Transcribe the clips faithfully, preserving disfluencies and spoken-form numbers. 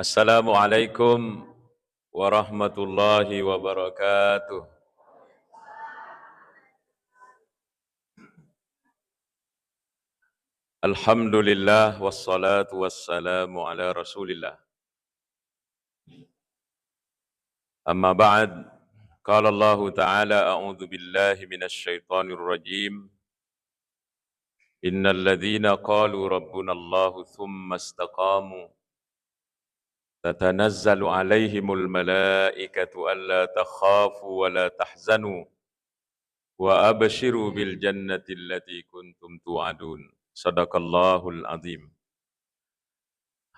Assalamualaikum warahmatullahi wabarakatuh. Alhamdulillah, wassalatu wassalamu ala Rasulillah. Amma ba'd, qala Allahu ta'ala, a'udzu billahi minasy syaithanir rajim. Innal ladzina qalu rabbunallahu tsumma istaqamu tatanazzalu alaihimul malaikatu alla takhafu wa la tahzanu wa absyiru bil jannati allati kuntum tu'adun. Sadaqallahul azim.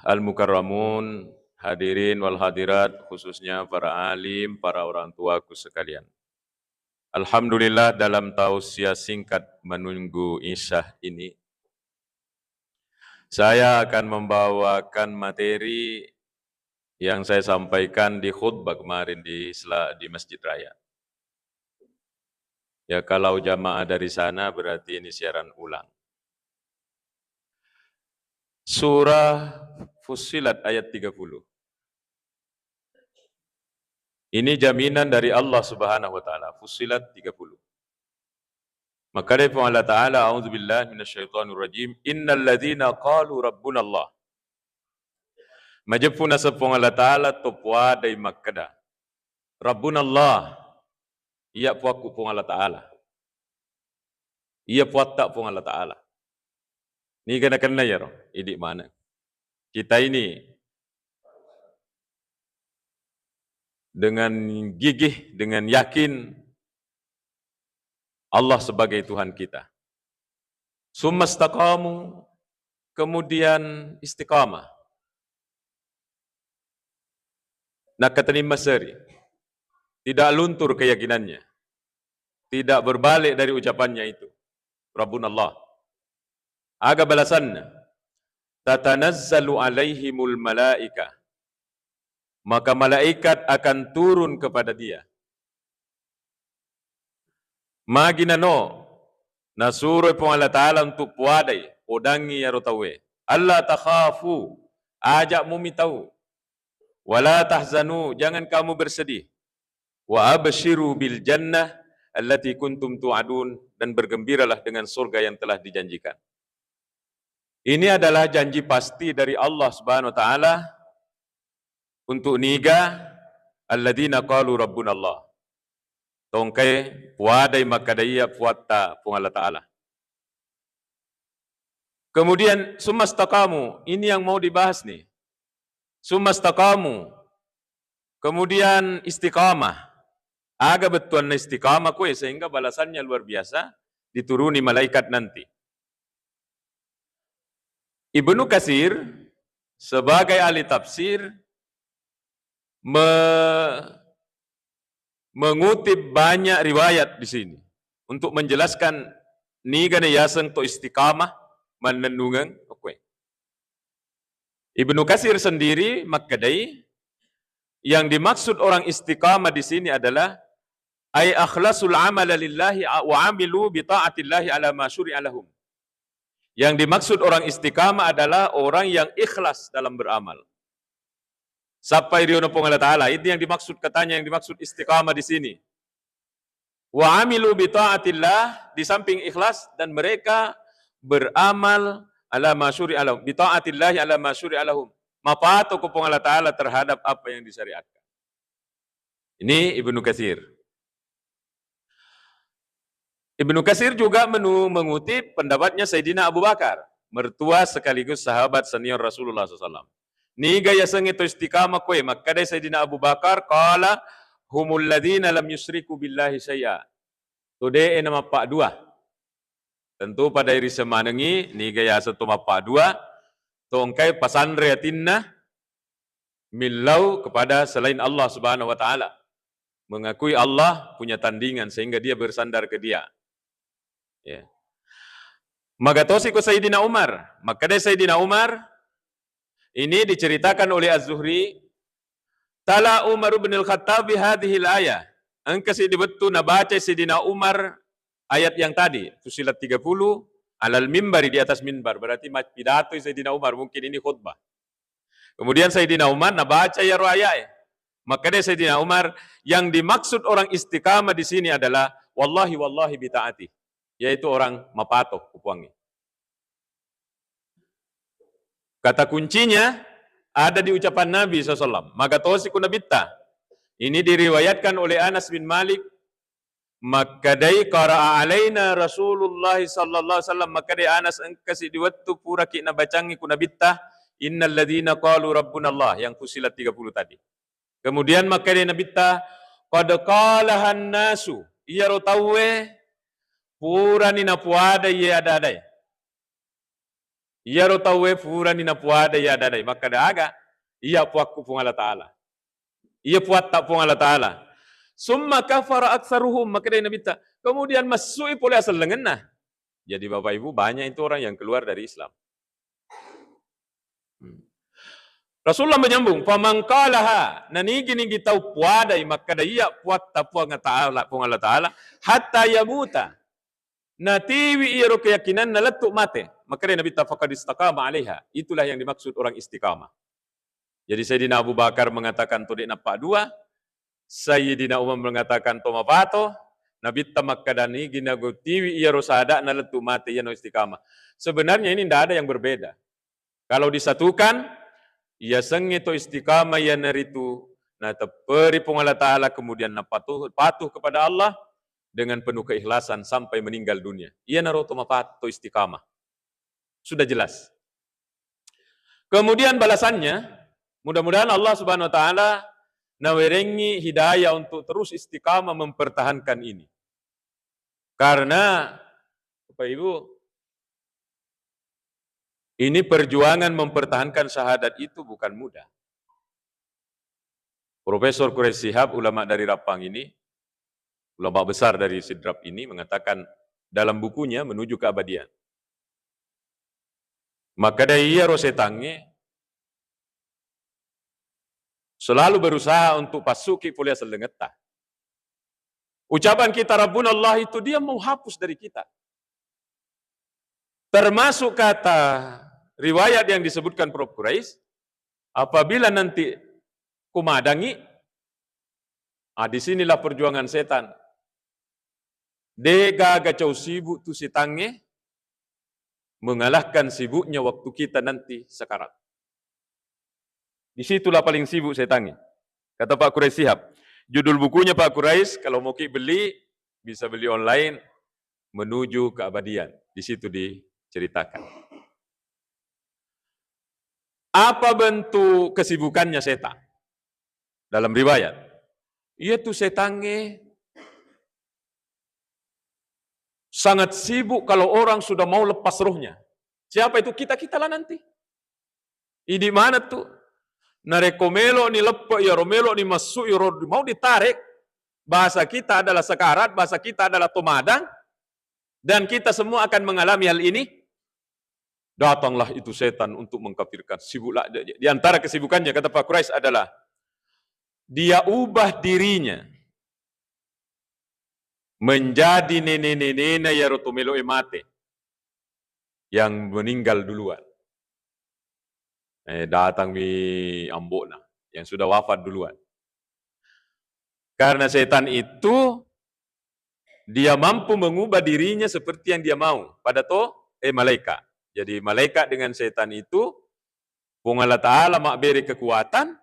Al-mukarramun, hadirin wal hadirat, khususnya para alim, para orang tuaku sekalian. Alhamdulillah, dalam tausiah singkat menunggu Isya ini, saya akan membawakan materi yang saya sampaikan di khutbah kemarin di sela-, di Masjid Raya. Ya, kalau jamaah dari sana, berarti ini siaran ulang. Surah Fussilat ayat tiga puluh. Ini jaminan dari Allah Subhanahu wa Ta'ala. Fussilat tiga puluh. Makkedai Puang Allah Ta'ala, a'udzu billahi minasy syaithanir rajim, innal ladzina qalu rabbunallah. Majeppu naseng Puang Allah Ta'ala to puadai makkeda, rabbunallah, iya puakku Puang Allah Ta'ala. Iya puatta Puang Allah Ta'ala. Niga nakenna iyaro? Idi maneng. Kita ini dengan gigih, dengan yakin Allah sebagai Tuhan kita. Tsumma istaqamu, kemudian istiqamah. Nakkatenimma seri. Tidak luntur keyakinannya. Tidak berbalik dari ucapannya itu. Rabbunallah. Aga balasanna? Tatanazzalu alaihimul malaika. Maka malaikat akan turun kepada dia. Magi nano, nasuroi Puang Allah Ta'ala untuk puadai, podangngi iyaro tauwe. Alla takhafu, aja' mumi tau. Wala tahzanu, jangan kamu bersedih. Wa absyiru bil jannah allati kuntum tu'adun, dan bergembiralah dengan surga yang telah dijanjikan. Ini adalah janji pasti dari Allah Subhanahu wa Ta'ala untuk niga, alladzina qalu rabbunallah. Tongkai puadai makkeda iya puatta Puang Allah Ta'ala. Kemudian, tsumma istaqamu, ini yang mau dibahas nih. Tsumma istaqamu, kemudian istiqamah. Aga bettuanna istiqamah koe sehingga balasannya luar biasa, dituruni malaikat nanti. Ibnu Katsir sebagai ahli tafsir me-, mengutip banyak riwayat di sini untuk menjelaskan nigana yaseng to istiqamah mannennungeng, oke. Ibnu Katsir sendiri makkedai, yang dimaksud orang istiqamah di sini adalah ay akhlasul amala lillahi wa amilu bi ta'atillahi ala ma syuri'a lahum. Yang dimaksud orang istiqamah adalah orang yang ikhlas dalam beramal. Sappai riono Puang Allah Ta'ala, itu yang dimaksud, katanya, yang dimaksud istiqamah di sini. Wa amilu bi ta'atillah, di samping ikhlas, dan mereka beramal ala ma syuri'a lahum, bi ta'atillahi ala ma syuri'a lahum. Mapato ko Puang Allah Ta'ala terhadap apa yang disyariatkan. Ini Ibnu Katsir. Ibnu Katsir juga menu-, mengutip pendapatnya Sayyidina Abu Bakar, mertua sekaligus sahabat senior Rasulullah sallallahu alaihi wasallam. Niga yasengnge to istiqamah koe, makkedai Sayyidina Abu Bakar, qala, humul ladzina lam yusyriku billahi syai'a. To de'e namappaddua. Tentu pada iri semanengi, niga yaseng to mappaddua, to engkai pasanre atinna, millau kepada selain Allah Subhanahu wa Ta'ala, mengakui Allah punya tandingan sehingga dia bersandar ke Dia. Ya. Magatosi ko Sayyidina Umar, makkeda Sayyidina Umar, ini diceritakan oleh Az-Zuhri, tala Umar bin Al-Khattab hadhil ayah. Engka siddi wettu nabaca Sayyidina Umar ayat yang tadi, Fussilat tiga puluh, alal mimbari, di atas mimbar. Berarti ma-, pidato Sayyidina Umar, mungkin ini khutbah. Kemudian Sayyidina Umar nabaca iyaro aya'e. Makkeda Sayyidina Umar, yang dimaksud orang istiqamah di sini adalah wallahi, wallahi, bitaati, yaitu orang mapato ku Puangnge. Kata kuncinya ada di ucapan Nabi sallallahu alaihi wasallam. Magatosi ku Nabitta. Ini diriwayatkan oleh Anas bin Malik. Makkedai, "Qara'a alaina Rasulullah sallallahu alaihi wasallam." Makkedai Anas, engka siddi wettu puraki nabacangi ku Nabitta, "Innal ladzina qalu rabbuna Allah," yang Fussilat tiga puluh tadi. Kemudian makkedai Nabitta, "Qad qalahan nasu." Iyaro tauwe purani napuada iye ada-adae. Iyaro tauwe purani napuada iye ada-adae. Makkeda aga? Iya puakku Puang Allah Ta'ala. Iya puatta Puang Allah Ta'ala. "Summa kafara aktsaruhum," makkedai Nabitta. Kemudian massui pole asellengenna. Jadi Bapak Ibu, banyak itu orang yang keluar dari Islam. Hmm. Rasulullah menyambung, "Faman qalaha," nanigi-nigi tau puadai makkeda iya puatta Puang Ta'ala, Puang Allah Ta'ala, "hatta yamuta," natiwi iyaro keyakinanna lettu mate, makkeda Nabitta, "Faqad istaqama alaiha." Itulah yang dimaksud orang istiqamah. Jadi Sayyidina Abu Bakar mengatakan to de' nappa dua, Sayyidina Umar mengatakan to mapato, Nabitta makkeda nigi-nigi tiwi iyaro sada'na lettu mate iyano istiqamah. Sebenarnya ini ndak ada yang berbeda. Kalau disatukan, iyasengnge to istiqamah iyanaritu natepperi Puang Allah Ta'ala, kemudian napatuh, patuh kepada Allah dengan penuh keikhlasan sampai meninggal dunia. Iyanaro to mapato istiqamah. Sudah jelas. Kemudian balasannya, mudah-mudahan Allah Subhanahu wa Ta'ala nawerengi hidayah untuk terus istiqamah mempertahankan ini. Karena, Bapak Ibu, ini perjuangan mempertahankan syahadat itu bukan mudah. Profesor Quraish Shihab, ulama dari Rappang ini, ulama besar dari Sidrap ini, mengatakan dalam bukunya Menuju Keabadian, makkeda iyaro setangnge selalu berusaha untuk passuki pole asellengetta. Ucapan kita Rabbuna Allah itu dia mau hapus dari kita. Termasuk kata riwayat yang disebutkan Prof Quraish, apabila nanti kumadangi, ah, disinilah perjuangan setan. De' gaga cau sibuk tu setangnge mengalahkan sibuknya waktu kita nanti sekarat. Disitulah paling sibuk setangnge. Kata Pak Quraish Shihab, judul bukunya Pak Quraish, kalau mau ki beli, bisa beli online, Menuju Keabadian. Di situ diceritakan. Apa bentuk kesibukannya setan? Dalam riwayat, iya tu setangnge sangat sibuk kalau orang sudah mau lepas rohnya. Siapa itu? Kita-kita lah nanti. Idi mana tu? Narekko melo ni leppe, iyaro melo ni massu, iyaro mau ditarik, bahasa kita adalah sekarat, bahasa kita adalah tomadang, dan kita semua akan mengalami hal ini. Datanglah itu setan untuk mengkafirkan. Sibuklah dia. Di antara kesibukannya, kata Pak Quraish, adalah dia ubah dirinya menjadi nene-nenena iyaro to melo'e mate yang meninggal duluan. Eh, datangmi ambo'na yang sudah wafat duluan. Karena setan itu dia mampu mengubah dirinya seperti yang dia mau pada to, eh, malaikat. Jadi malaikat dengan setan itu Puang Allah Ta'ala mabbere kekuatan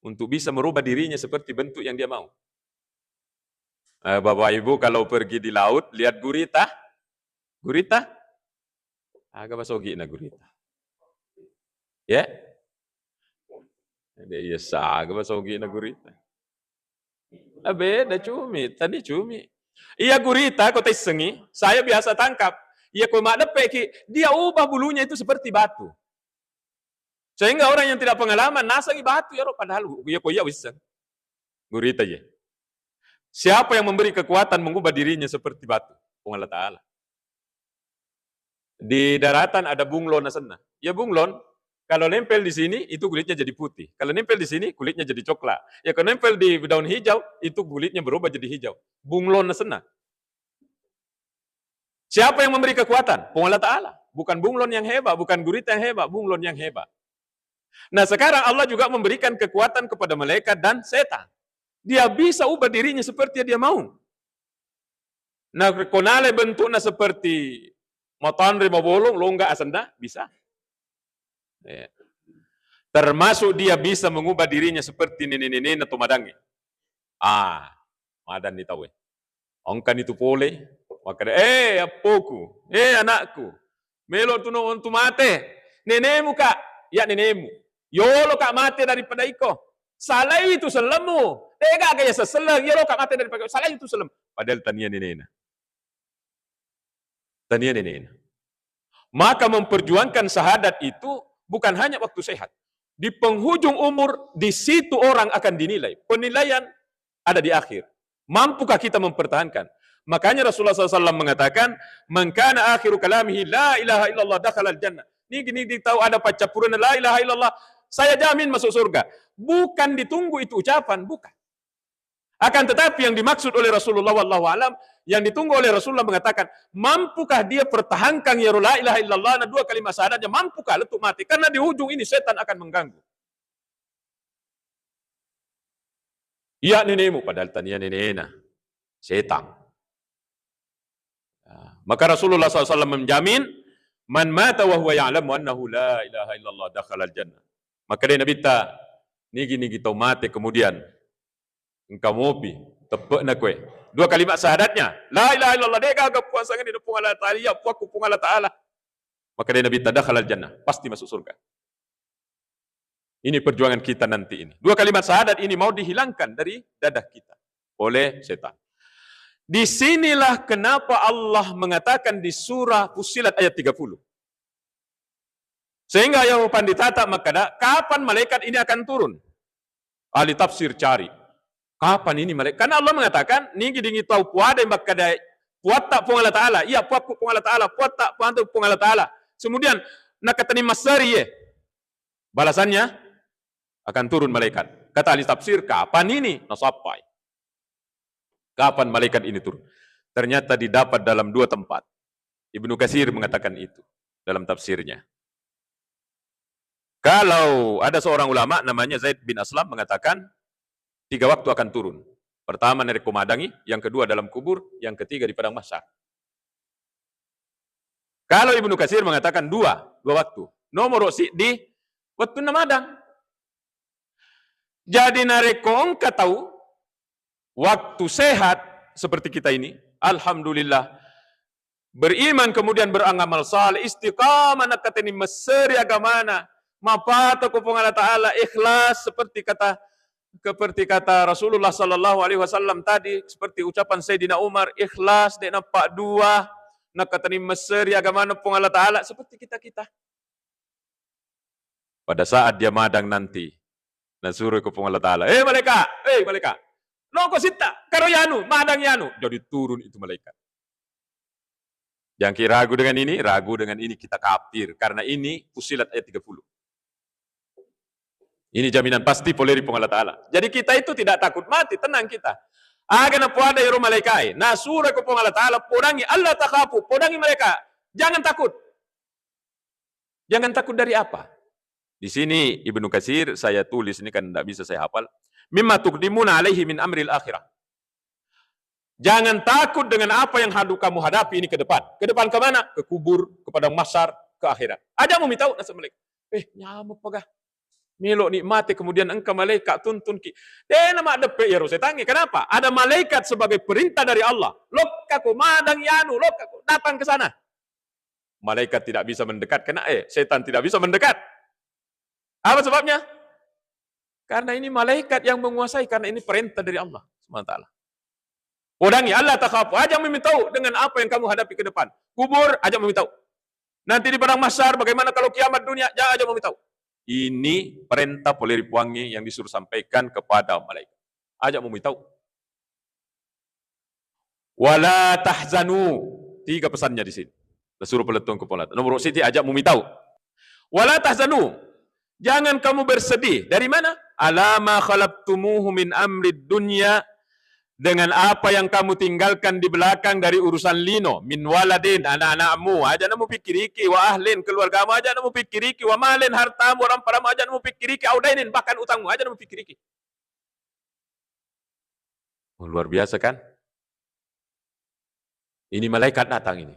untuk bisa merubah dirinya seperti bentuk yang dia mau. Eh, Bapak Ibu kalau pergi di laut, lihat gurita. Gurita? Aga basogi na gurita. Ya? Jadi, iya saga basogi na gurita. Ah, beda cumi, tadi cumi. Iya gurita ko taissengi, saya biasa tangkap. Iya ko maddeppeki, dia ubah bulunya itu seperti batu. Sehingga orang yang tidak pengalaman nasengi batu iyaro, padahal iya ko iya wisseng. Gurita ye. Siapa yang memberi kekuatan mengubah dirinya seperti batu? Puang Allah Ta'ala. Di daratan ada bunglon asenna. Ya bunglon, kalau nempel di sini itu kulitnya jadi putih. Kalau nempel di sini kulitnya jadi coklat. Ya kalau nempel di daun hijau itu kulitnya berubah jadi hijau. Bunglon asenna. Siapa yang memberi kekuatan? Puang Allah Ta'ala. Bukan bunglon yang hebat, bukan gurita yang hebat, bunglon yang hebat. Nah, sekarang Allah juga memberikan kekuatan kepada malaikat dan setan. Dia bisa ubah dirinya seperti yang dia mau. Nah, ko nalai bentukna seperti matanre mabolong, longga asenna, bisa. Ya. Termasuk dia bisa mengubah dirinya seperti nene-nenena to madangnge. Ah, madanni tauwe. Engkani tu pole, makkeda, "Eh, appoku, eh, anakku, melo tu no tu mate. Nenemu, Kak." "Ya, nenemu. Yolo, Kak, mate daripada iko. Salai tu sellemmu. Tega gaya seselleng, yolo, Kak, mate daripada iko. Salai tu sellem." Padahal tania nenena. Tania nenena. Maka memperjuangkan syahadat itu bukan hanya waktu sehat. Di penghujung umur, di situ orang akan dinilai. Penilaian ada di akhir. Mampukah kita mempertahankan? Makanya Rasulullah sallallahu alaihi wasallam mengatakan, "Man kana akhiru kalamihi la ilaha illallah dakhalal jannah." Nigi-nigi tau ada paccappurena la ilaha illallah, saya jamin masuk surga. Bukan ditunggu itu ucapan, bukan. Akan tetapi yang dimaksud oleh Rasulullah, wallahu alam, yang ditunggu oleh Rasulullah mengatakan, mampukah dia pertahankan ya la ilaha illallah na dua kalimat syahadatnya, mampukah letuk mati? Karena di ujung ini setan akan mengganggu. "Iya nenemu," padahal tania nenena. Setan. Nah, maka Rasulullah sallallahu alaihi wasallam menjamin, "Man mata wa huwa ya'lamu annahu la ilaha illallah dakhalal jannah." Maka dé Nabitta, nigi-nigi tau mate kemudian engka mopi, teppe'na koe. Dua kalimat syahadatnya, "La ilaha illallah, dé gaga puang sangadinna Puang Allah Ta'ala, iya puakku Puang Allah Ta'ala." Maka dé Nabitta, "Dakhalal jannah," pasti masuk surga. Ini perjuangan kita nanti ini. Dua kalimat syahadat ini mau dihilangkan dari dada kita oleh setan. Disinilah kenapa Allah mengatakan di surah Fussilat ayat tiga puluh. Sehingga ya panditata makkada, kapan malaikat ini akan turun? Ahli tafsir cari. Kapan ini malaikat? Karena Allah mengatakan, nigi dingi tau puadai makkada, "Puatta Puang Allah Ta'ala, iya puakku Puang Allah Ta'ala, puatta puantu Puang Allah Ta'ala." Kemudian, nakatani massari ye. Balasannya, akan turun malaikat. Kata ahli tafsir, kapan ini? Nasappai. Kapan malaikat ini turun? Ternyata didapat dalam dua tempat. Ibnu Katsir mengatakan itu dalam tafsirnya. Kalau ada seorang ulama namanya Zaid bin Aslam mengatakan, tiga waktu akan turun. Pertama, narekko madangi, yang kedua, dalam kubur, yang ketiga, di padang mahsyar. Kalau Ibnu Katsir mengatakan dua, dua waktu. Nomoro siddi, wettunna madang. Jadi, narekko engka tau waktu sehat seperti kita ini, alhamdulillah, beriman kemudian beramal saleh, istiqamah, nakateni messeri agamana, mapata ko Puang Allah Ta'ala, ikhlas seperti kata, seperti kata Rasulullah sallallahu alaihi wasallam tadi, seperti ucapan Sayyidina Umar, ikhlas, de' nappa dua, nakateni messeri agamana Puang Allah Ta'ala, seperti kita-kita. Pada saat dia madang nanti, nasuroi ko Puang Allah Ta'ala, "Eh, malaika, eh, malaika, loko sitta, karo yanu, madang yanu." Jadi turun itu malaikat. Jangan ki ragu dengan ini, ragu dengan ini kita kafir. Karena ini Fussilat ayat tiga puluh. Ini jaminan pasti pole ri Puang Allah Ta'ala. Jadi kita itu tidak takut mati, tenang kita. Aga napoada ero malaikai, nasuroi ko Puang Allah Ta'ala, podangi, "Alla takhafu," podangi mereka, "Jangan takut." Jangan takut dari apa? Di sini Ibnu Katsir saya tulis ini kan tidak bisa saya hafal. "Mimma tuqdimuna alaihi min amril akhirah." Jangan takut dengan apa yang hadu-, kamu hadapi ini ke depan. Ke depan ke mana? Ke kubur, ke padang mahsyar, ke akhirat. Aja' mumi tau, naseng malaikat. "Eh, nyameng paga. Melo ni mate, kemudian engka malaikat tuntun ki." De' namaddeppe' iyaro setangnge. Kenapa? Ada malaikat sebagai perintah dari Allah. "Lokka ko madang yanu, lokka ko, datang ke sana." Malaikat tidak bisa mendekat, kena, eh, setan tidak bisa mendekat. Apa sebabnya? Karena ini malaikat yang menguasai, karena ini perintah dari Allah subhanahu wa taala. Podangi, "Alla takhafu," aja' mumi tau dengan apa yang kamu hadapi ke depan. Kubur, aja' mumi tau. Nanti di padang mahsyar, bagaimana kalau kiamat dunia, ja-, aja' mumi tau. Ini perintah pole ri Puangnge yang disuruh sampaikan kepada malaikat. Aja' mumi tau. "Wala tahzanu." Tiga pesannya di sini. Disuruh palettuang ko Puang Allah. Nomor siji, aja' mumi tau. "Wala tahzanu." Jangan kamu bersedih. Dari mana? "Ala ma khalaqtumuhu min amrid dunya." dengan apa yang kamu tinggalkan di belakang dari urusan lino, min waladin, anak-anakmu, aja namu pikiriki, wa ahlin, keluargamu, aja namu pikiriki, wa malin, hartamu, ramparamu, aja namu pikiriki, au dainin, bahkan utangmu, aja namu pikiriki. Oh, luar biasa kan? Ini malaikat datang ini.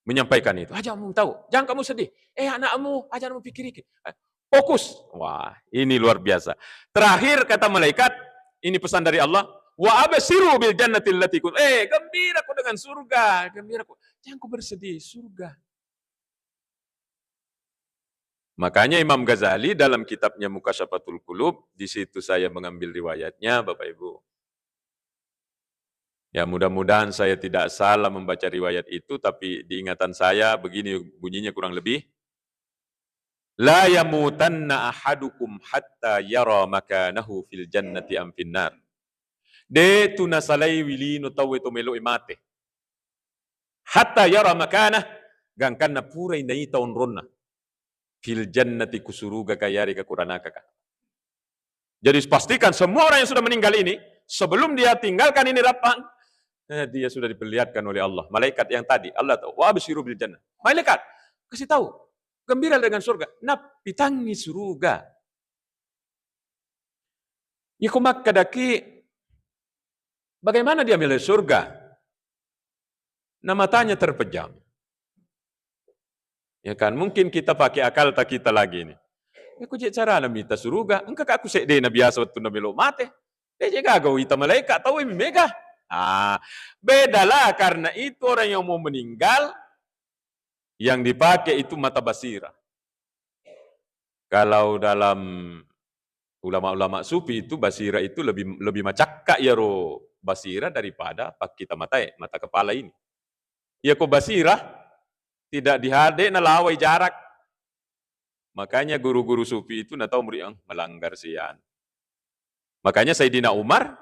Menyampaikan itu. Aja kamu tahu, jangan kamu sedih. Eh, anakmu, aja kamu pikiriki. Eh, fokus. Wah, ini luar biasa. Terakhir kata malaikat, ini pesan dari Allah, "Wa absyiru bil jannati allati kun-," eh, gembira kau dengan surga, gembira kau. Jangan kau bersedih, surga. Makanya Imam Ghazali dalam kitabnya Mukasyafatul Qulub, di situ saya mengambil riwayatnya, Bapak Ibu. Ya, mudah-mudahan saya tidak salah membaca riwayat itu, tapi di ingatan saya begini bunyinya kurang lebih. "La yamutanna ahadukum hatta yara makanahu fil jannati am finnar." De tu nasalai wilino tauwe to melo'i mate. Hatta yara makanah, gangkanna purai naita onronna. Fil jannati, ku suruga ka, yarega ku ranaka ka. Jadi pastikan semua orang yang sudah meninggal ini, sebelum dia tinggalkan ini rapang, eh, dia sudah diperlihatkan oleh Allah. Malaikat yang tadi, Allah tahu, "Wa absyiru bil jannah." Malaikat, kasih tahu, gembira dengan surga. Napitangi suruga. Iko makkedaki, bagaimana dia milih surga? Nah, matanya terpejam. Ya kan, mungkin kita pakai akal tak kita lagi ini. Ya, ku cek carana mita suruga, engka ka ku sedde na biasa waktu na melo mate. Dia cek gaga wita malaikat, tahu ini mega. Ah, bedalah karena itu orang yang mau meninggal, yang dipakai itu mata basira. Kalau dalam ulama-ulama sufi itu, basira itu lebih, lebih macakka iyaro basira daripada pakkita matae, mata kepala ini. Iya ko basira tidak dihade nalawai jarak. Makanya guru-guru sufi itu natau murid, "Eh, melanggar sian." Makanya Sayyidina Umar,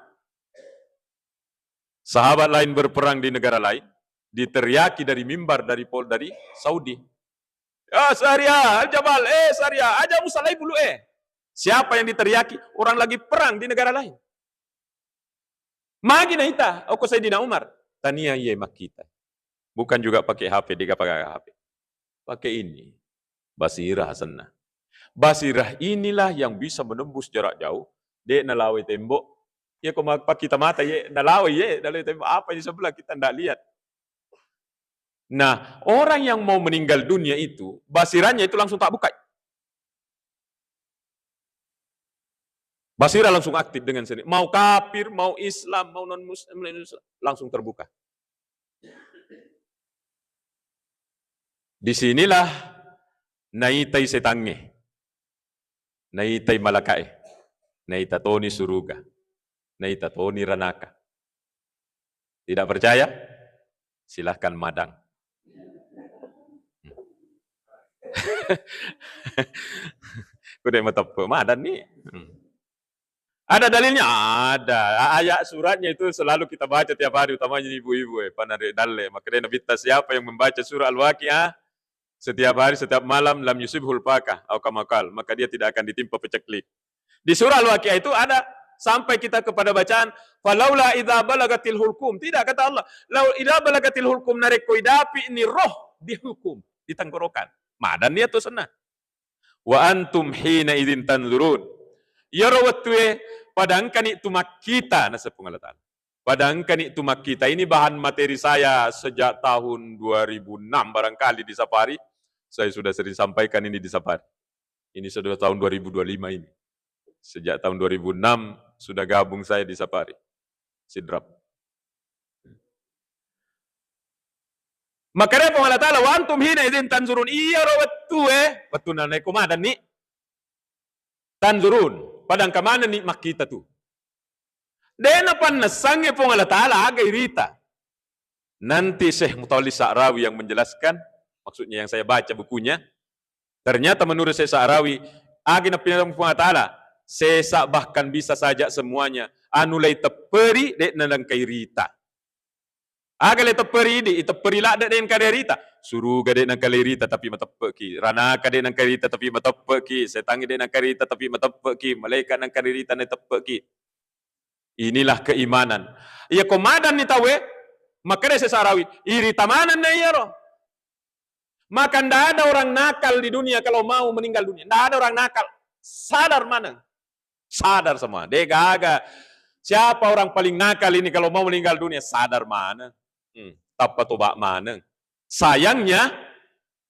sahabat lain berperang di negara lain, diteriaki dari mimbar dari pol-, dari Saudi. "Ya Syahriar Al-Jabal, eh Syahriar, aja musalai bulu eh." Siapa yang diteriaki? Orang lagi perang di negara lain. Magi naita, oko Sayyidina Umar, tania iye makkita. Bukan juga pakai H P, dega pakai H P. Pakai ini. Basirah asenna. Basirah inilah yang bisa menembus jarak jauh. De nalawai tembok. Ya, ko ma-, pakkita mata, ye, nalawai, ye, nalawai tembok. Apa di sebelah kita ndak lihat. Nah, orang yang mau meninggal dunia itu, basirannya itu langsung tak buka. Basira langsung aktif dengan sendiri. Mau kafir, mau Islam, mau non-Muslim, langsung terbuka. Disinilah naitai setangnge, naitai malakae, naita toni suruga, naita toni ranaka. Tidak percaya? Silahkan madang. Kude mateppe madang ni. Hmm. Ada dalilnya? Ada. Ayat suratnya itu selalu kita baca tiap hari, utamanya ibu-ibu, eh, panare dalle. Makanya Nabi ta, siapa yang membaca surah Al-Waqiah setiap hari, setiap malam, lam yusibhul fakah, au kama qal, maka dia tidak akan ditimpa peceklik. Di surah Al-Waqiah itu ada sampai kita kepada bacaan, "Falaula idza balagatil hulqum." Tidak, kata Allah, "Lau idza balagatil hulqum," narekko idapi ni roh di hulqum, di tenggorokan. Madan ni atu senna. "Wa antum hina idzin tanzurun." Iyaro wettue pada engkani tu makkita, naseng Puang Allah Taala. Pada engkani tu makkita. Ini bahan materi saya sejak tahun dua ribu enam barangkali di Safari. Saya sudah sering sampaikan ini di Safari. Ini sudah tahun dua ribu dua lima ini. Sejak tahun dua ribu enam sudah gabung saya di Safari. Sidrap. Makkedai Puang Allah Taala, "Wa antum hina idzin tanzurun." Iyaro wettue, wettunna narekko madanni, tanzurun, pada engka manenni makkita tu. De napannessangngi Puang Allah Taala aga irita. Nanti Syekh Mutawalli Sa'rawi yang menjelaskan, maksudnya yang saya baca bukunya, ternyata menurut Syekh Sa'rawi, aga napinang Puang Allah Taala, sesa bahkan bisa saja semuanya, anu lai tepperi, de nalengkai rita. Aga le tepperi idi, itepperi ladde de engka de rita. Suruga de nengka le rita tapi mateppeki. Ranaka de nengka rita tapi mateppeki. Setangnge de nengka rita tapi mateppeki. Malaika nengka rita nateppeki. Inilah keimanan. Iya ko madanni tauwe, makkeda Syekh Sa'rawi, irita manenna iyaro. Maka ndak ada orang nakal di dunia kalau mau meninggal dunia. Ndak ada orang nakal. Sadar maneng. Sadar semua. De gaga. Siapa orang paling nakal ini kalau mau meninggal dunia? Sadar maneng. Hmm. Tappa toba maneng. Sayangnya,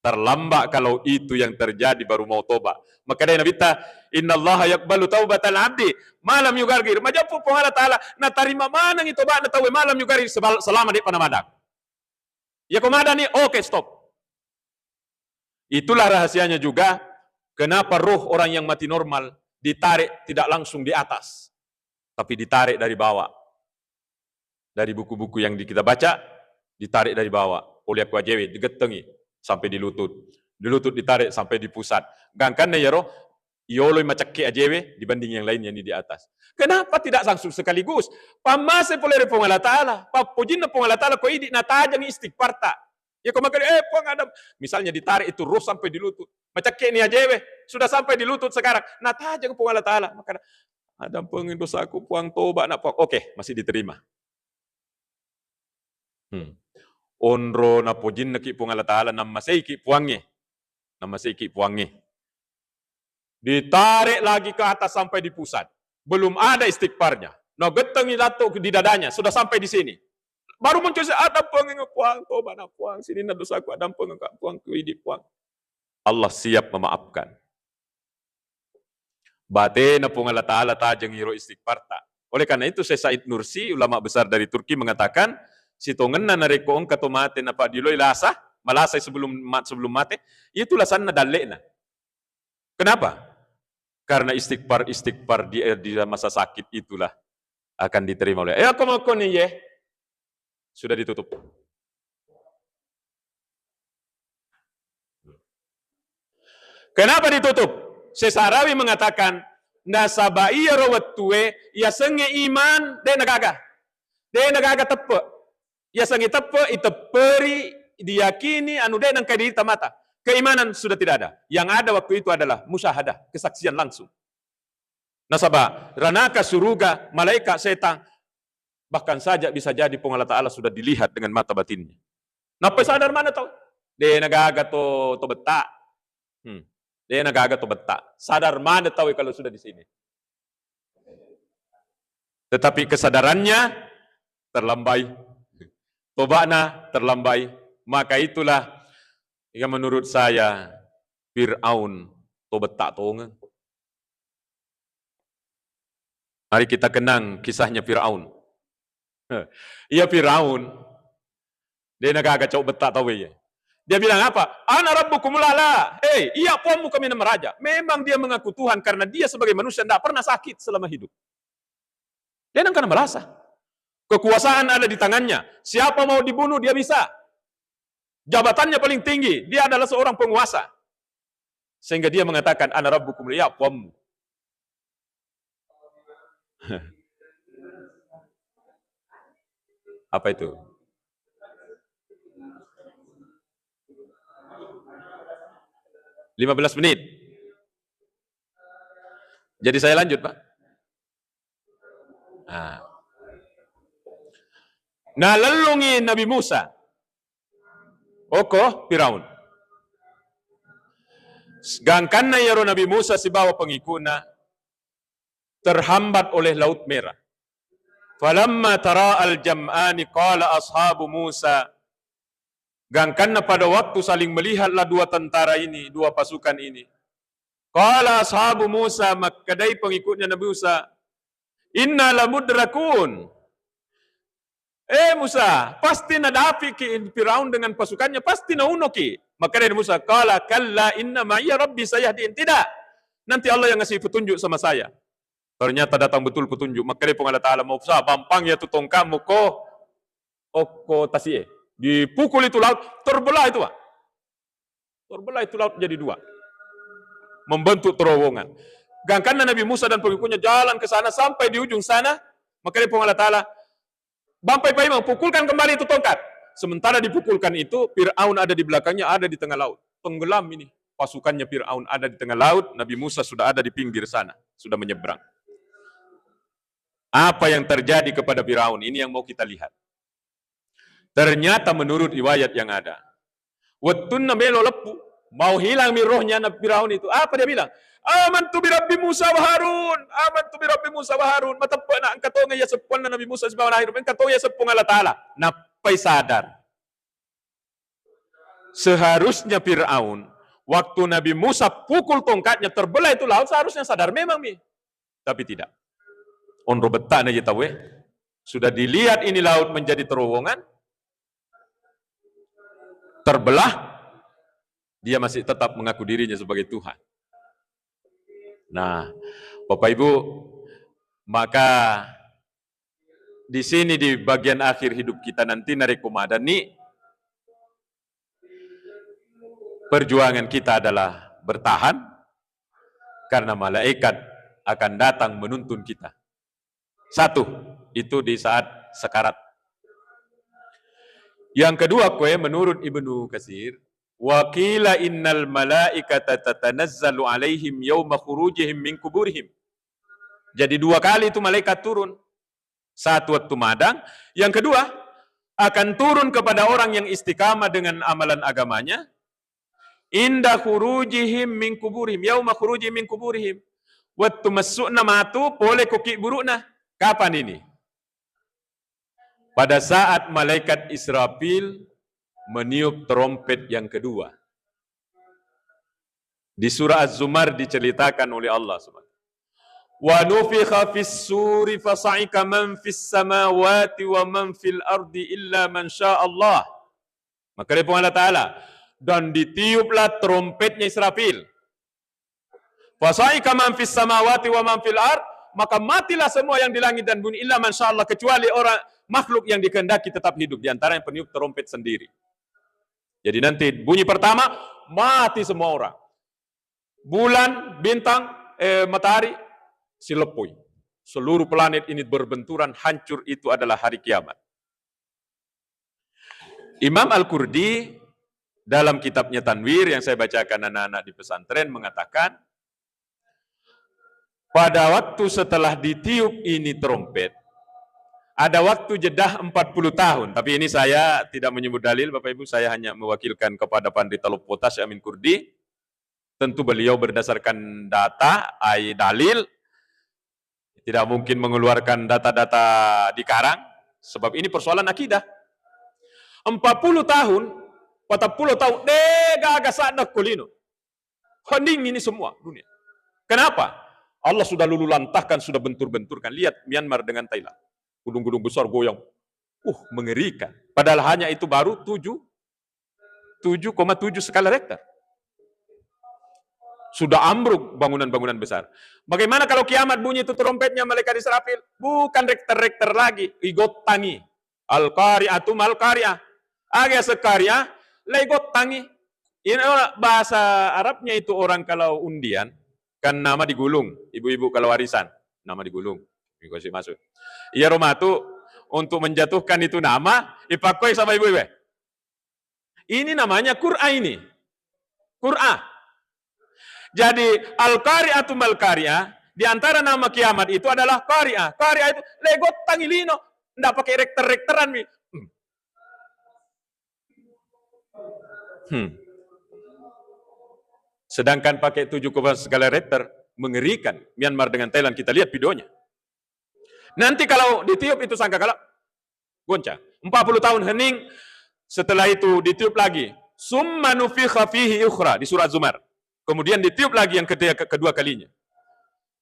terlambat kalau itu yang terjadi baru mau toba. Maka dari Nabi ta, "Innallaha yaqbalu taubatal abdi malam yugargir." Majeppu Puang Allah Ta'ala, natarima manengi toba'na tauwe malam yugargir sebal-, selama de' panamadang. Ya ko madani, oke, stop. Itulah rahasianya juga kenapa roh orang yang mati normal ditarik tidak langsung di atas, tapi ditarik dari bawah. Dari buku-buku yang di-, kita baca, ditarik dari bawah. Oleh aku ajewe, digettengi sampai di lutut. Di lutut ditarik sampai di pusat. Gangkanna yaro, yoloi macakke ajewe dibanding yang lain yang di, di atas. Kenapa tidak langsung sekaligus? Pammase pole ri Puang Allah Ta'ala, pappojinna Puang Allah Ta'ala ko idi natajeng istighfarta. Ya ko makkeda, "Eh, Puang, ada," misalnya ditarik itu roh sampai di lutut. Macakke ni ajewe, sudah sampai di lutut sekarang. Natajeng Puang Allah Ta'ala. Maka, "Adampengi dosaku, Puang, toba nak, Puang." Oke, masih diterima. Hmm. Onro napojinnaki Puang Allah Ta'ala, nammaseiki Puangnge. Nammaseiki Puangnge. Ditarik lagi ke atas sampai di pusat. Belum ada istighfarnya. Nagettengi latto di dadanya, sudah sampai di sini. Baru muncul, "Adampengi Puang, toba nak, Puang. Sininna dosaku, adampengi Puang, ku idi, Puang." Allah siap memaafkan. Batena Puang Allah Ta'ala tajeng iro istighfarta. Oleh karena itu, Syekh Said Nursi, ulama besar dari Turki, mengatakan, sitongenna narekko engka to mate napadiloi lasa, malasai sebelum ma-, sebelum mate, itu lasanna dalle'na. Kenapa? Karena istighfar-istighfar di, di masa sakit itulah akan diterima oleh. Eh, aku mau koni, ye. Sudah ditutup. Kenapa ditutup? Syekh Sa'rawi mengatakan, nasaba iyaro wettue, yasengnge iman, de' nagaga. De' nagaga teppe. Yasengnge teppe, itepperi, diyakini, anu de' nengka dirita mata. Keimanan sudah tidak ada. Yang ada waktu itu adalah musyahadah, kesaksian langsung. Nasaba ranaka, suruga, malaika, setang, bahkan saja bisa jadi Puang Allah Ta'ala sudah dilihat dengan mata batinnya. Nappai sadar mana tau? De' nagaga to, to betta. Hmm. De' nagaga to betta. Sadar mana tau kalau sudah di sini. Tetapi kesadarannya terlambai. Toba'na terlambai. Maka itulah yang menurut saya Fir'aun to betta tongeng. Mari kita kenang kisahnya Firaun. Iya Firaun, de' nagaga cau betta tau iya. Dia bilang apa? "Ana rabbukumul a'la." Hei, iya Puangmu kaminang maraja. Memang dia mengaku Tuhan karena dia sebagai manusia tidak pernah sakit selama hidup. Dia nengka malasa. Kekuasaan ada di tangannya. Siapa mau dibunuh, dia bisa. Jabatannya paling tinggi, dia adalah seorang penguasa. Sehingga dia mengatakan, "Ana rabbukum, ya Puangmu." Apa itu? Lima belas menit. Jadi saya lanjut, Pak. Nah. Nalellungi Nabi Musa. Oko Firaun. Gangkanna iyaro Nabi Musa sibawa pengikutna terhambat oleh Laut Merah. Falamma tara al-jam'ani qala ashabu Musa. Gangkanna pada waktu saling melihatlah dua tentara ini, dua pasukan ini. Qala ashabu Musa, makkedai pengikutnya Nabi Musa, "Inna lamudrakun." "Eh Musa, pasti nadapiki Firaun dengan pasukannya, pasti naunoki." Makkedai Musa, "Qala kalla inna ma'iya rabbi sayahdin." "Tidak, nanti Allah yang ngasih petunjuk sama saya." Ternyata datang betul petunjuk. Makkedai Puang Allah Ta'ala, "Musa, bampang ya tu tongkatmu ko, okko tasi'e." Dipukul itu laut, terbelah itu, Pak. Terbelah itu laut jadi dua. Membentuk terowongan. Gangkanna Nabi Musa dan pengikutnya jalan ke sana sampai di ujung sana. Makkedai Puang Allah Ta'ala, "Bampai paimeng, pukulkan kembali itu tongkat." Sementara dipukulkan itu, Fir'aun ada di belakangnya, ada di tengah laut. Tenggelam ini. Pasukannya Fir'aun ada di tengah laut, Nabi Musa sudah ada di pinggir sana, sudah menyeberang. Apa yang terjadi kepada Firaun? Ini yang mau kita lihat. Ternyata menurut riwayat yang ada, wettunna melo leppu, mau hilang mi rohnya Nabi Firaun itu. Apa dia bilang? "Amantu bi Rabbi Musa wa Harun, amantu bi Rabbi Musa wa Harun." Mateppe'na engka tongeng iya seppuanna Nabi Musa sibawa Harun, engka tongeng iya seppuang Allah Ta'ala. Nappai sadar. Seharusnya Firaun, waktu Nabi Musa pukul tongkatnya, terbelah itu laut, seharusnya sadar memang mi. Tapi tidak. Onro bettana je tauwe. Sudah dilihat ini laut menjadi terowongan, terbelah, dia masih tetap mengaku dirinya sebagai Tuhan. Nah, Bapak Ibu, maka di sini, di bagian akhir hidup kita nanti, narekko madanni, perjuangan kita adalah bertahan, karena malaikat akan datang menuntun kita. Satu, itu di saat sekarat. Yang kedua, kue, menurut Ibnu Katsir, "Wa qila innal malaikata tatanazzalu alaihim yauma khurujihim min kuburihim." Jadi dua kali itu malaikat turun. Satu waktu madang, yang kedua akan turun kepada orang yang istiqamah dengan amalan agamanya, inda khurujihim min kuburihim, yauma khurujihim min kuburihim. Waktu masukna matu, pole ko kiburu'na. Kapan ini? Pada saat malaikat Israfil meniup trompet yang kedua. Di surah Az-Zumar diceritakan oleh Allah Subhanahu wa Ta'ala. "Wa nufikha fis suri fasaika man fis samawati wa man fil ardi illa man sya Allah." Maka dari Allah Ta'ala, "Dan ditiuplah trompetnya Israfil. Fasaika man fis samawati wa man fil ard," maka matilah semua yang di langit dan bumi, "illa man sya Allah," kecuali orang makhluk yang dikehendaki tetap hidup, di antaranya peniup trompet sendiri. Jadi nanti bunyi pertama, mati semua orang. Bulan, bintang, eh, matahari, sileppoi. Seluruh planet ini berbenturan, hancur, itu adalah hari kiamat. Imam Al-Qurdi dalam kitabnya Tanwir yang saya bacakan anak-anak di pesantren mengatakan, pada waktu setelah ditiup ini trompet, ada waktu jeda empat puluh tahun. Tapi ini saya tidak menyebut dalil, Bapak Ibu, saya hanya mewakilkan kepada Pandita Loppo Tasya Amin Kurdi. Tentu beliau berdasarkan data, ai dalil, tidak mungkin mengeluarkan data-data dikarang, sebab ini persoalan akidah. Empat puluh tahun, patappulo tahun, de gaga sadda ko lino. Hening ini semua dunia. Kenapa? Allah sudah lulu lantahkan, sudah bentur-benturkan. Lihat Myanmar dengan Thailand. Gunung-gunung besar goyang. Uh, mengerikan. Padahal hanya itu baru tujuh, tujuh koma tujuh skala Richter. Sudah ambruk bangunan-bangunan besar. Bagaimana kalau kiamat bunyi itu trompetnya malaikat Israfil? Bukan Richter-Richter lagi, igottangi. Al-Qari'atu mal Qari'ah. Aga sekariah, lai gottangi. Ini orang, bahasa Arabnya itu orang kalau undian, kan nama digulung, ibu-ibu kalau warisan, nama digulung. Ini kasih masuk. Iya, Roma tu, untuk menjatuhkan itu nama, ipakkoi sama ibu-ibu. Ini namanya Qur'ah ini. Qur'ah. Jadi, Al-Qari'atu mal Qari'ah, di antara nama kiamat itu adalah Qari'ah. Qari'ah itu, lai gottangi lino. Ndak pakai rekter-rekteran mi. Hmm. Hmm. Sedangkan pakai tujuh koma skala Richter, mengerikan. Myanmar dengan Thailand, kita lihat videonya. Nanti kalau ditiup itu sangkakala, goncang. Empat puluh tahun hening, setelah itu ditiup lagi. Summa nufikha fihi ukhra, di surat Zumar. Kemudian ditiup lagi yang ketiga, kedua kalinya.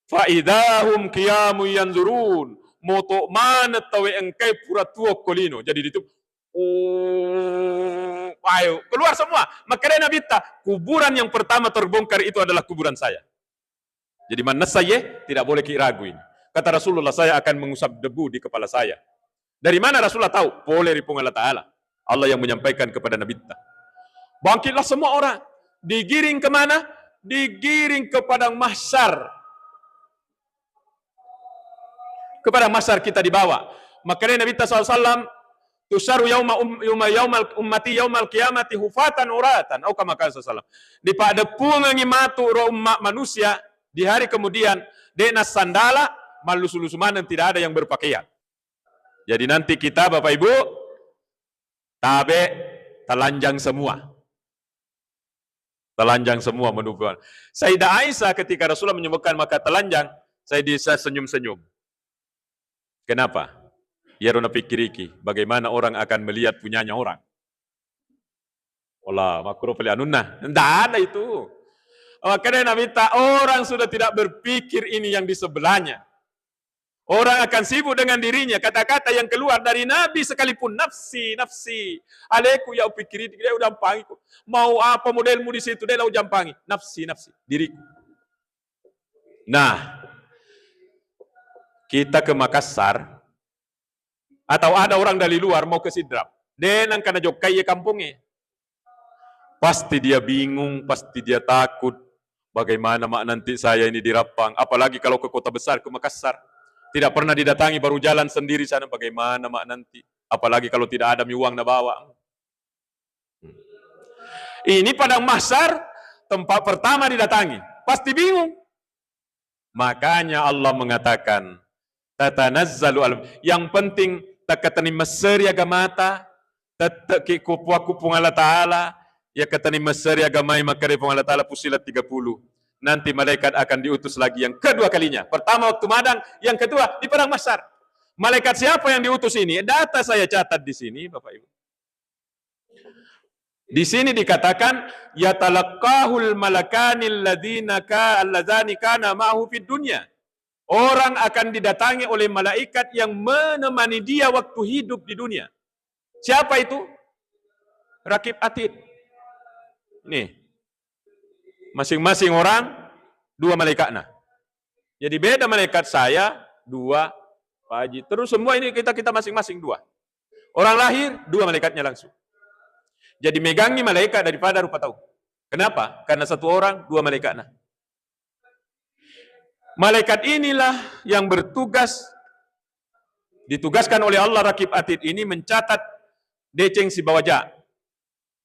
Fa idza hum qiyamun yanzurun. Moto maneng tauwe engkae pura tuo ko lino. Jadi ditiup, oh, ayo, keluar semua. Makanya Nabi ta, kuburan yang pertama terbongkar itu adalah kuburan saya. Jadi, mannessa ye, tidak boleh ki ragu ini. Kata Rasulullah, "Saya akan mengusap debu di kepala saya." Dari mana Rasulullah tahu? Pole ri Puang Allah Ta'ala. Allah yang menyampaikan kepada Nabi ta. Bangkitlah semua orang. Digiring ke mana? Digiring ke padang mahsyar. Ke padang mahsyar kita dibawa. Makanya Nabi ta sallallahu alaihi wasallam, "Tusyaru yauma um-, yauma, yaumal ummati yaumal qiyamati hufatan uratan." Au kama qala sallallahu alaihi wasallam. Dipaddeppungengi matu ro umma manusia di hari kemudian, de nassandala, mallusu-lusu maneng, tidak ada yang berpakaian. Jadi nanti kita, Bapak Ibu, tabe, telanjang semua. Telanjang semua menuju. Sayyidah Aisyah ketika Rasulullah menyebutkan maka telanjang, Sayyidah Aisyah senyum-senyum. Kenapa? Iyaro napikkiriki, bagaimana orang akan melihat punyanya orang. Allah, makkuro pale anunna. Ndak ada itu. Makanya Nabi ta, orang sudah tidak berpikir ini yang di sebelahnya. Orang akan sibuk dengan dirinya. Kata-kata yang keluar dari Nabi sekalipun, "Nafsi, nafsi. Aleku ya upikiri, dia udah jampangi. Mau apa modelmu di situ, dia udah jampangi. Nafsi, nafsi. Diriku." Nah, kita ke Makassar, atau ada orang dari luar mau ke Sidrap, de nangka najokkai ye kampongnge. Pasti dia bingung, pasti dia takut. Bagaimana mak nanti saya ini di Rappang? Apalagi kalau ke kota besar, ke Makassar. Tidak pernah didatangi, baru jalan sendiri sana. Bagaimana mak nanti? Apalagi kalau tidak ada mi uang nabawa. Ini padang mahsyar, tempat pertama didatangi. Pasti bingung. Makanya Allah mengatakan, "Tatanazzalu al-," yang penting takkatenni messeri agamata, tette'ki kupuakku Puang Allah Ta'ala, yakkatenni messeri agamai makkeda Puang Allah Ta'ala, Fussilat tiga puluh. Nanti malaikat akan diutus lagi yang kedua kalinya. Pertama waktu madang, yang kedua di padang mahsyar. Malaikat siapa yang diutus ini? Data saya catat di sini, Bapak Ibu. Di sini dikatakan, "Yatalaqqahul malakanil ladzina ka-, alladzani kana ma'ahu fid dunya." Orang akan didatangi oleh malaikat yang menemani dia waktu hidup di dunia. Siapa itu? Rakib Atid. Nih, masing-masing orang dua malaikatna. Jadi beda malaikat saya, dua, Pak Haji. Terus semua ini kita, kita masing-masing dua. Orang lahir, dua malaikatnya langsung. Jadi megangi malaikat daripada rupa tau. Kenapa? Karena satu orang, dua malaikatna. Malaikat inilah yang bertugas, ditugaskan oleh Allah Rakib Atid ini mencatat deceng sibawa ja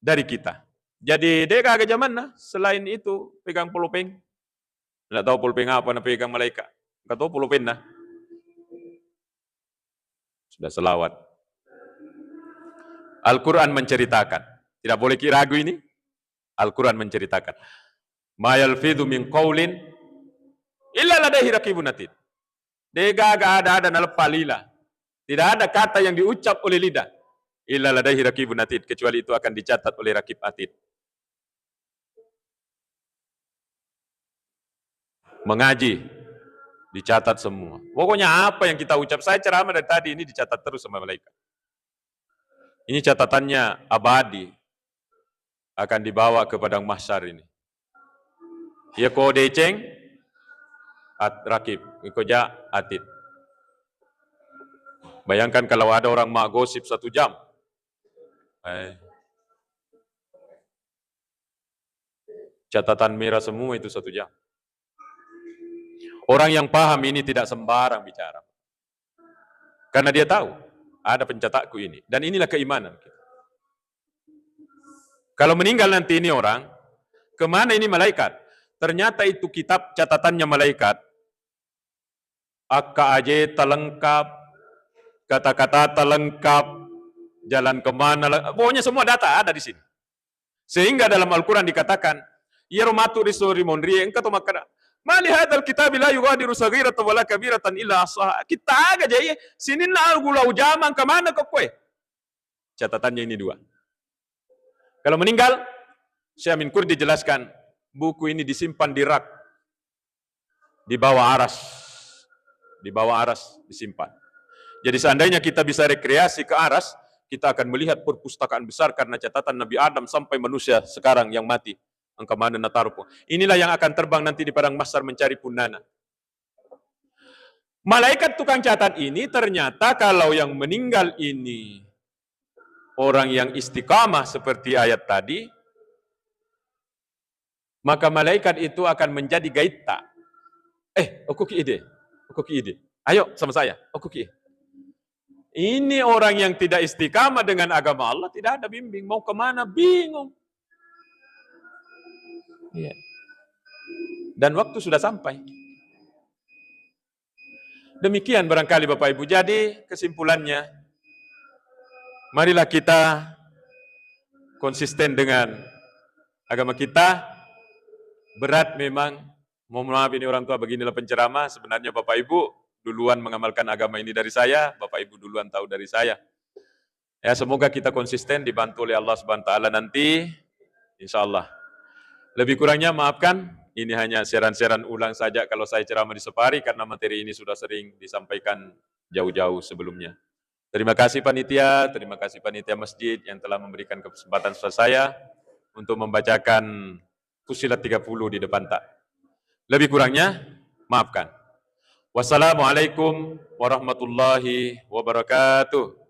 dari kita. Jadi, de gaga jamanna selain itu pegang polopeng. Nggak tahu polopeng apa na pegang malaikat. Nggak tahu polopeng na. Sudah selawat. Al-Quran menceritakan. Tidak boleh ki ragu ini. Al-Quran menceritakan. "Ma yalfidhu min qaulin illa ladaihi raqibun atid." De gaga ada-ada naleppa lila. Tidak ada kata yang diucap oleh lidah. Illa ladaihi raqibun atid. Kecuali itu akan dicatat oleh Rakib Atid. Mengaji, dicatat semua. Pokoknya apa yang kita ucap, saya ceramah dari tadi ini dicatat terus sama malaikat. Ini catatannya abadi, akan dibawa ke padang mahsyar ini. Iya ko deceng, at-, rakib. Iko ja, atid. Bayangkan kalau ada orang mak gosip satu jam. Eh. Catatan merah semua itu satu jam. Orang yang paham ini tidak sembarang bicara. Karena dia tahu, ada pencatatku ini. Dan inilah keimanan kita. Kalau meninggal nanti ini orang, kemana ini malaikat? Ternyata itu kitab catatannya malaikat. Akka ajeta lengkap, kata-katata lengkap, jalan kemana, le-, pokoknya semua data ada di sini. Sehingga dalam Al-Quran dikatakan, iyaro matu ri sori monrie, engka to makkeda, "Mali hadzal kitabi la yughadiru saghiratan wala kabiratan illa ahsaha." Kita aga jai, sininna gula ujama engka maneng ko koe. Catatannya ini dua. Kalau meninggal, Syekh Amin Kurdi jelaskan, buku ini disimpan di rak, di bawah aras, di bawah aras disimpan. Jadi seandainya kita bisa rekreasi ke aras, kita akan melihat perpustakaan besar karena catatan Nabi Adam sampai manusia sekarang yang mati. Engka maneng nataro po. Inilah yang akan terbang nanti di padang mahsyar mencari punnana. Malaikat tukang catat ini ternyata kalau yang meninggal ini orang yang istiqamah seperti ayat tadi, maka malaikat itu akan menjadi gaitta. "Eh, okkoki ide, okkoki ide. Ayo sama saya, okkoki." Ini orang yang tidak istiqamah dengan agama Allah, tidak ada bimbing. Mau kemana? Bingung. Iya. Dan waktu sudah sampai. Demikian barangkali Bapak Ibu. Jadi kesimpulannya, marilah kita konsisten dengan agama kita. Berat memang, mohon maaf ini orang tua, beginilah penceramah. Sebenarnya Bapak Ibu duluan mengamalkan agama ini dari saya, Bapak Ibu duluan tahu dari saya. Ya, semoga kita konsisten dibantu oleh Allah Subhanahu wa Ta'ala nanti, insya Allah. Lebih kurangnya maafkan, ini hanya siaran-siaran ulang saja kalau saya ceramah di Safari karena materi ini sudah sering disampaikan jauh-jauh sebelumnya. Terima kasih panitia, terima kasih panitia masjid yang telah memberikan kesempatan kepada saya untuk membacakan Fussilat tiga puluh di depan tak. Lebih kurangnya, maafkan. Wassalamualaikum warahmatullahi wabarakatuh.